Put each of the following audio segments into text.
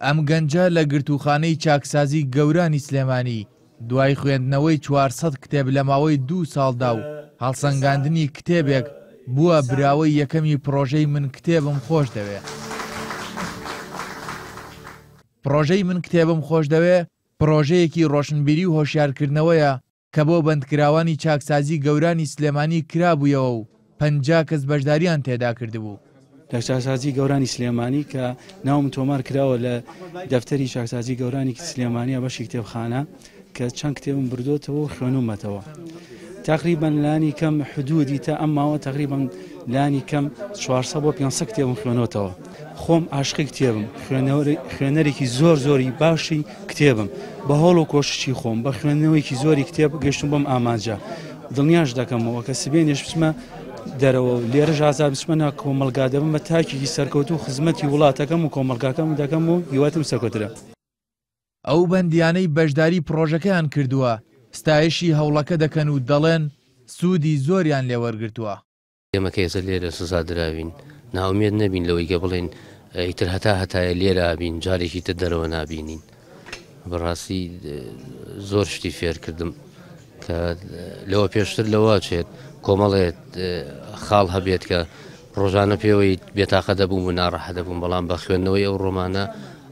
ئەم گەنجە لە گرتووخانەی چاکسازی گەورانی سلێمانی دوای خوێندنەوەی 400 کتێب لە ماوەی دوو ساڵدا و هەڵسەنگاندنی کتێبێک بووە براوەی یەکەمی پڕۆژەی من کتێبم خۆش دەوێ. پڕۆژەی من کتێبم خۆش دەوێ پڕۆژەیەکی ڕۆشنبیری و هۆشیارکردنەوەیە کە بۆ بەندکراوانی چاکسازی گەورانی سلێمانی کرابوویەوە و 50 کەس بەشداریان تێدا کردبوو. لە چاکسازی گەورانی سلێمانی کە ناوم تۆمار کراوە لە دەفتەری چاکسازی گەورانی سلێمانیە بەشی کتێبخانە کە چەند کتێبم بردۆتەوە و خوێنومەتەوە تقریبا لانی کەم حدودی تا ئەم ماوە تقریبا لانی کەم 400 بۆ 500 کتێبم خوێنۆتەوە خۆم عاشقی کتێبم خوێنەرێکی زۆر زۆری باشی کتێبم بە هەوڵ و کۆششی خۆم بە خوێندنەوەیکی زۆری کتێب گەشتم بەم ئامانجە دڵنیاش دەکەمەوە کە سبێنێش بچمە دەرەوە و لێرەش ئازاد بچمە ناو کۆمەڵگا دەبم بە تاکێکی سەرکەوتوو خزمەتی وڵاتەکەم و کۆمەڵگاکەم دەکەم و هیواتم سەرکەوترە. ئەو بەندیانەی بەشداری پڕۆژەکەیان کردووە ستایشی هەوڵەکە دەکەن و دەڵێن سوودی زۆریان لێوەرگرتووە. ئێمە کە ئێستا لێرە سزا دراوین نائومێد نەبین لەوەی کە بڵێین ئیتر هەتا هەتایە لێرە ئەبین جارێکی تر دەرەوە نابینین بەڕاستی زۆر شتی فێرکردم کە لەوە پێشتر لەوە چێت کۆمەڵێت خاڵ هەبێت کە ڕۆژانە پێوەی بێتاقە دەبووم و ناڕەحە دەبووم بەڵام بە خوێندنەوەی ئەو ڕۆمانە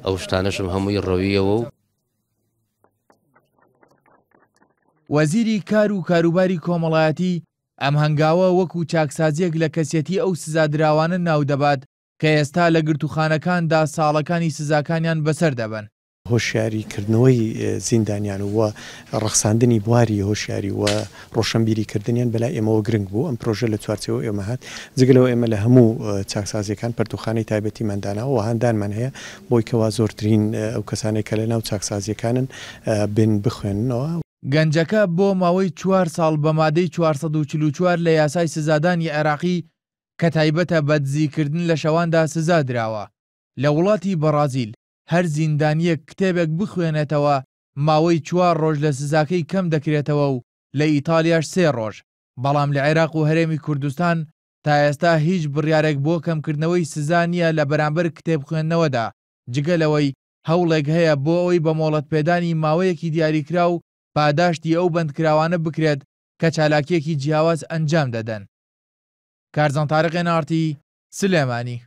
ئەو شتانەشم هەمووی ڕەویەوە و وەزیری کار و کاروباری کۆمەڵایەتی ئەم هەنگاوە وەکو چاکسازییەک لە کەسێتی ئەو سزادراوانە ناودەبات کە ئێستا لە گرتووخانەکاندا ساڵەکانی سزاکانیان بەسەر دەبەن. هۆشیاری کردنەوەی زیندانیان و ڕەخساندنی بواری هۆشیاری و ڕۆشەنبیری کردنیان بەلای ئێمەوە گرنگ بوو، ئەم پرۆژە لە چوارچێوەی ئێمە هات، جگە لەوە ئێمە لە هەموو چاکسازییەکان پەرتووخانەی تایبەتیمان داناوە و هاندانمان هەیە بۆی کەوا زۆرترین ئەو کەسانەی کە لەناو چاکسازییەکانن بێن بخوێننەوە. گەنجەکە بۆ ماوەی چوار ساڵ بە مادەی 444 لە یاسای سزادانی عێراقی کە تایبەتە بە دزیکردن لە شەواندا سزا دراوە. لە وڵاتی بەڕازیل هەر زیندانییەک کتێبێک بخوێنێتەوە ماوەی چوار ڕۆژ لە سزاکەی کەم دەکرێتەوە و لە ئیتالیاش سێ ڕۆژ، بەڵام لە عێراق و هەرێمی کوردستان تا ئێستا هیچ بڕیارێک بۆ کەمکردنەوەی سزا نییە لە بەرامبەر کتێب خوێندنەوەدا، جگە لەوەی هەوڵێک هەیە بۆ ئەوەی بە مۆڵەتپێدانی ماوەیەکی دیاریکراو پاداشتی ئەو بەندکراوانە بکرێت کە چالاکییەکی جیاواز ئەنجام دەدەن. کارزان تارق، ئێن ئاڕ تی، سلێمانی.